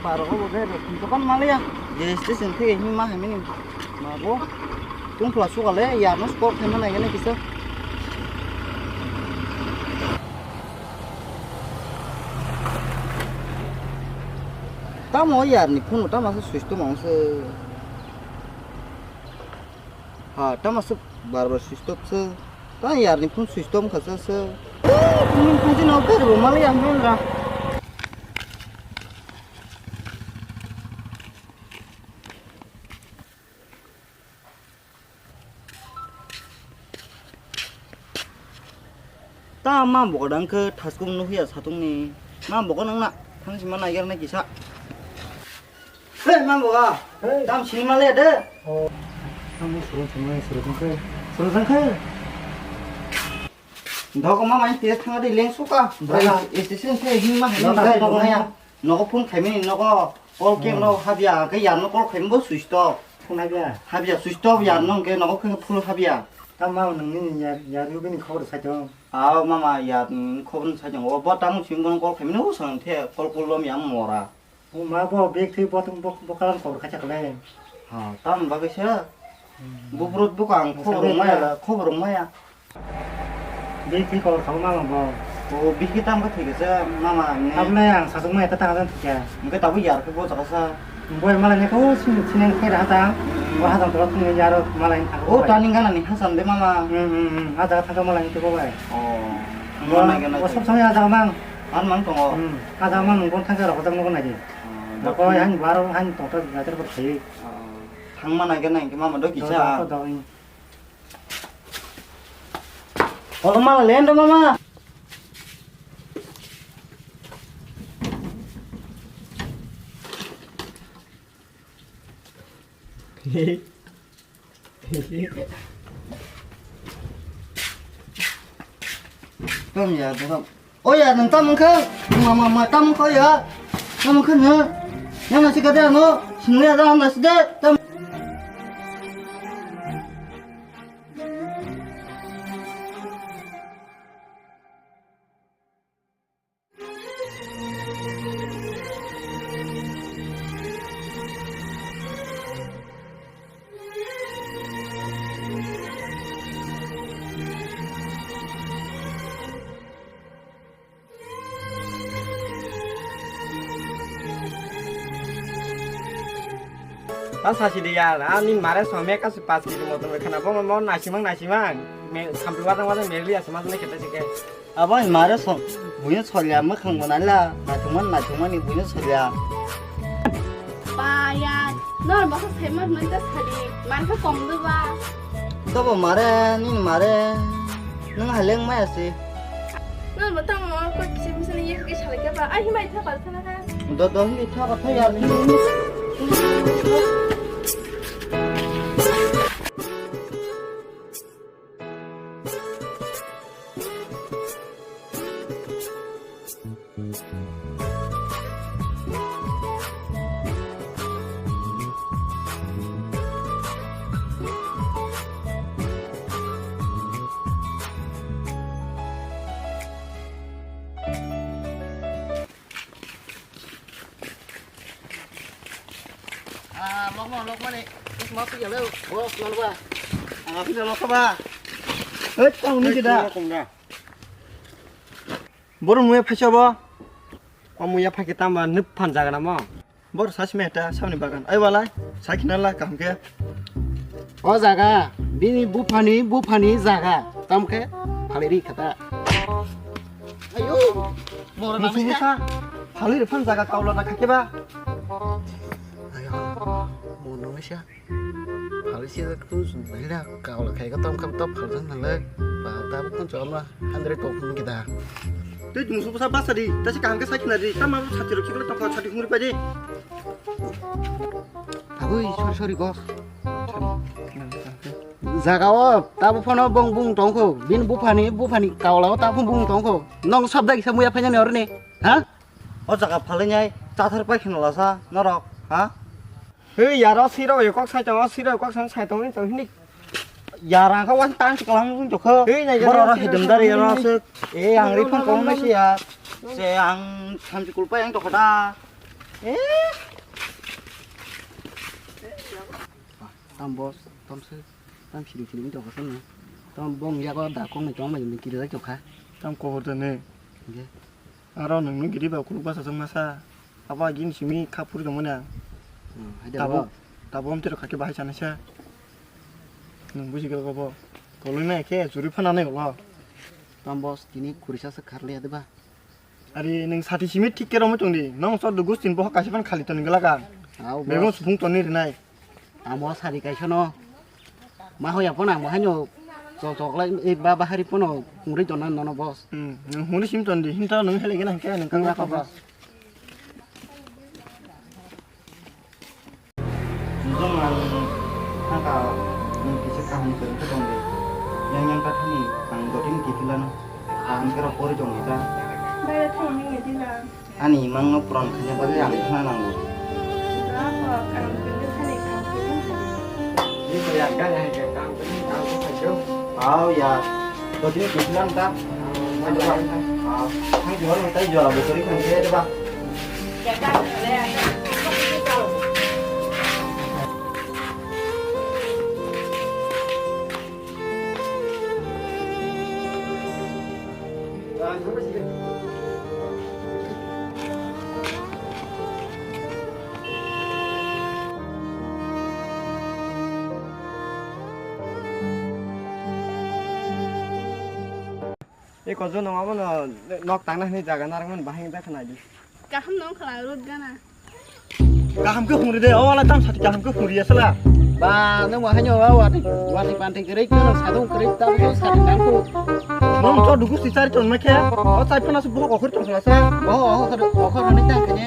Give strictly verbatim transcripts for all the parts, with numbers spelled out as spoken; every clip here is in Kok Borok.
Baro ko bo de, dokan maliya. Je station theke hini ma hamini. Ma bo. Tung pla suka le, ya no sport thai mana gane kisa. Tamo yar ni phone tamo se switch to mangse. Ha, tamo se bar bar switch off se. Ta yar ni phone switch off kha se se. Phone kha se no ber bo maliya hamra. Ta ma bogo dang khe thaskum no huya satung ni. Ma bogo nang na thang sima naiger na kisa. Hey, ma bogo. Hey. Tam sini ma le de. Oh. Tam suru suru suru khe. Suru khe. Dok ma mai te thang de leng suka. Bra. Station se hin ma hin. Dok, dok, dok, dok, ya. Nogo phone khaimani nogo call khe no habya, hwnkhe yarno call khaimani bo switch off. Phone habya? Habya, switch off yarno hwnkhe nogo khe phone habya. Tamo nwngni yar, yar yugini khobor saito? Aw mama, yar ni khobor saito. O bo tamo simi bono call khaimani o swng the call call lom yang mora. O ma bo bag thwi bo, bo, bo kalan khobor khacha kle. Ha, tam bagwi se. Hmm. Bubrut buka ang khobor maya, khobor maya. Bihik khe kobor kha bo mama bo. O bihik khe tamo khe thwi khe se mama ni. Abo le ang sasuk maya ta tang thwi khe. Hwnkhe tabuk yar khe bo jaga sa. Bo malai ni khe o sini sini khe da ta. Hmm. Bo hajang tolo thwi yar malai ni thang. O tani gana ni hasan de mama. Hmm, hmm, hmm. A jaga thang malai ni khe bo bai. O. Bo, mana gana bo thwi. Sob samai a jaga mang. An mang tongo. Hmm. A jaga mang nung bon thang khe rok jang nung nai di. O, bo koi han baro han tong ta jater bo thwi. O. Thang mana gana hwnkhe mama do kisa. Do, do, do, hmm. Koloma lendo mama. Tam ya, tam. O ya, nwng tam wngkha? Ma, ma, ma, tam wngkha ya? Tam wngkha nwng? Yang nasi kada ano? Singli ada ang nasi de. Tam. Ta sasi de ya, ani mare song me kasi pas kilo motor me khana bo mo nasimang nasimang me sampi watang watang me liya sama ne kete sike. Abo ani mare song buino solya mukhang bo naila nasimang nasimang ni buino solya. Ba ya, nor bokha saimat manta sadi, markha kom do ba. Tobo mare, nini mare, nwng haleng maya se. Nwng bo tamo ko kisi bisa ni yek salai ka ba, ai himai tha kal thana ka. Do do himai tha kal tha ya. Ah, lokma, lokma ni. Is ma pi jalo. Oh, nang ba. Ang api jalo ka ba. Eh, tang ni kita. Boro muya phaisa bo. O muya phai kita ma nip phan jaga na mo. Boro sasi meta samni bagan. Ai walai, sakina la kaham ke. O jaga, bini buphani, buphani jaga. Tam khe, phaliri khata. Ayo, moro na mesa. Phaliri phan jaga kaula na khake ba. Ayo, moro na mesa. Phaliri si tu, bela kaula khai ka tam kam top phal jang nang le. Ba, ta bu kun chom la, hundred top kun kita. Tei tong su sa basa di, ta si kaham ke sakina di, ta ma sati ro kikla tong sati hungri pa di. Agoi, sorry, sorry, boss. Sorry. Jaga o, ta bu phano bong bung tong kho, bin buphani, buphani kaula o ta bu bung tong kho. Nong sabda kisa muya phanya ni orni, ha? O jaga phalai nai, chathar pai khna lasa, norok, ha? Hei, yaro siro, kok sai tongo, siro, kok sai, sai tongo, tong hini. Yara ka wan tang si kalang tung jokho. Hei, nai, boro yaro ro siro, hidem dari siro, yaro siro. Se. Eh, ang ri phone kong na si ya. Se ang tham si kulpa yang tokho da. Tam boss, tam se, tam siri siri wng tongkha sani. Tam bong yago da kok ni tong bai ni kiri lai tongkha. Tam kohor de ne. Hingke. Aro nwng nw giri ba kuluk basa jwk masa. Abo agini simi kha phuri tongmani ang. Hmm, hai de tabuk, bo. Tabuk amtwi rok kha khe bahai sanai sa. Nwng buji khe bo. Koloi nai khe churi phana nai ulo. Tam boss tini khuri sa sa kharli ya de ba. Ari nwng sati simi thik khe romwi tong di. Nong chordo gustin bohok kaisa phano khali toni glak ang. Au, boss. Mebong supung toni rinai. Amo sari kaisa no. Ma hoya phano ang bo haino chok chok lai, e ba bahari phano hungri tona nono boss. Hmm, nwng hungri sim ton di. Hinta nwng hele gena hingke nwng kang. Nwng kha boss. Jong ang thangka, nwng kisa kaham kwrwng khe tong di. Yang yang kathani ang dotini kiphilano kaham khe rok pori tong di ta. Ani imang no puron khaina bagwi ang khna nango. Aw ya, dotini kiphilano ta. Aw, thang jora tai jora bo kori khan khe ba. Eko jono abono nok tangna hwnwi jaga narwkmani bahai wngkha khnai di. Kaham no wngkha lang rot gana. Kaham khe hungri de, o wala tam sati kaham khe hungri ya sala. Ba, nwng wahai no wa wati, wati panti kwrwi, kwrwi sadung kwrwi, tam khe sati nangkuk. Nwng to dugu si chari ton ma khe, o chai phana su bohok okhor tong sala sa. Bohok okhor, okhor hwnwi tang khe ne.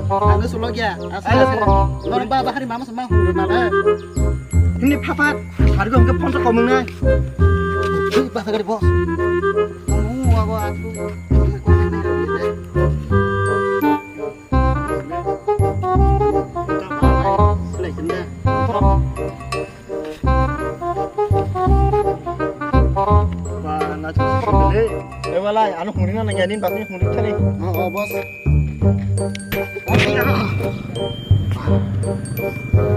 Ang no sulok ya, asa, asa. Nwng ba bahari mama sama hungri nala. Hini phapat, hargo hingke phone to komung nai. Ui, basa gari boss. Kamu aku aku. Ba, na chu chu le. E wala, ano hungri na nang yani, bakni hungri thani. Oh, oh, boss.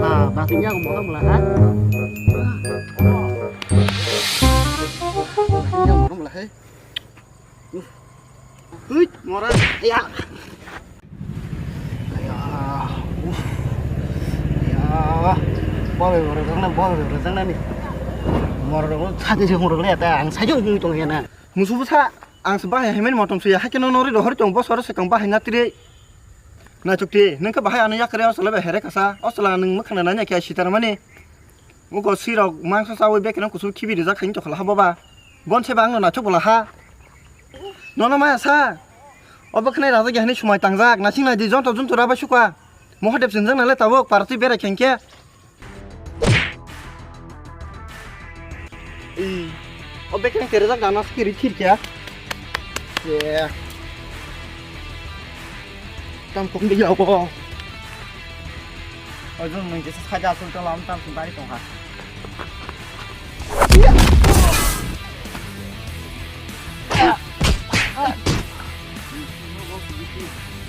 Ah, bakni ya, mo mula ha. Bakni ya, mo mula hai. Hui, mora. Ya. Aya, uff. Aya. Bol rok nang, bol rok nang ni. Mor rok sadi se mor rok le ta ang sajo ni tong ya na. Musu busa ang se bahai haimen motom se ya hakeno nori rohor tong boss oro se kang bahai na tire. Na chukti nang ke bahai ano yakre osole ba here kasa. Osole nang makhana nanya kya sitar mani. Ugo sirok mangsa sawi bekeno kusuk khibi rijak khaini tokhola ha boba. Bon seba angno naithok bola ha. Nono maya sa. Obo khnai rajakya hwnwi swmai tangjak. Nasing naidi jonto junto raba sukha. Mohadev sinjak nale tabuk parti berai khengkhe. Ih, o bekeng terejak dana skiri thirkya. Ye. Tam kum di yago. Ojung nung jesa saja asul tola om tam kum bari tongha.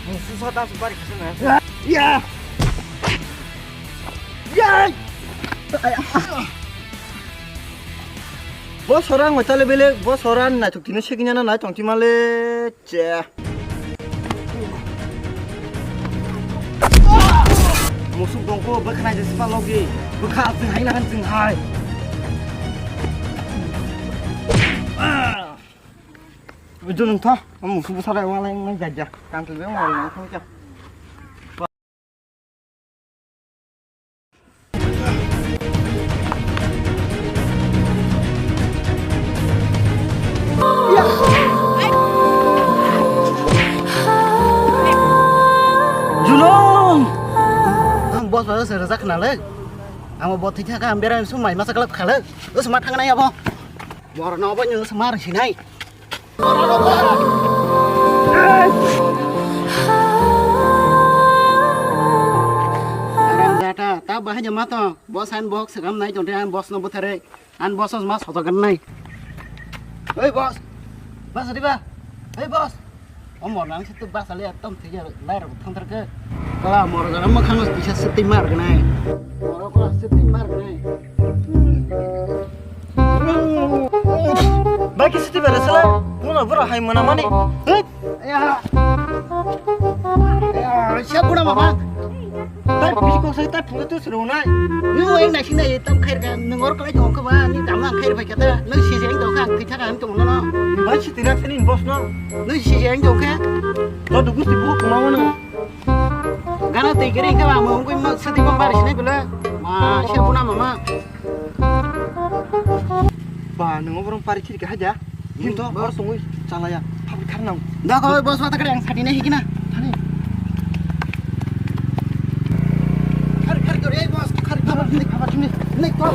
Mususa tam kum bari khasana. Ya. Ya. Bo sora ang tale bele, bo sora naithok tino sekinyana naithok timale che. Musuk dongko bwkha naidi sipalogi, bwkha chwng hai nahan chwng hai. Uju nung tho, musuk bwsara wala yang nang jaja, kantel be wala nang thang cha. Julung! Ang boss ba se rajak khna le. Ang bo thwi thaka ang berai sung mai masa kalap khale. Us ma thang nai abo. Bor no bo nyu smar sinai. Jata, ta bahai jama to, bo sign box segam nai tongte, an boss no buthare, an boss os ma soto gan nai. Oi boss, boss riba, oi boss. O mornang se tu basa le tom thige lai ro thang thar ke. Kala mor jana mo khang kisa se ti mar gnai. Mor ko se ti mar gnai. Bai kisa ti bare sala. Muna bura hai mana mani. Hei. Ya. Ya, se buna mama. Tai bisi kok sai tai phunga tu sero nai. Nung eng nai sinai tam khair ka nung or kalai tong ka ba ni dam ang khair bai kata. Nung si jeng dong ka ang thik thak ang tong no. Bai si tirak sini bos no. Nung si jeng dong ka. To dugu si bu kuma mana. Gana tei kiri ka ba mo ngui ma sati bang bar sinai bela. Ma se buna mama. Ba, nung oborong pari khiri ka haja. Hinto, bor tongwi chalaya. Phak khar nang. Da ko bos wata kare ang sati nai hikina. Thani. Khar khar kare bos khar khar. Thapa thini, thapa thini. Nai ko.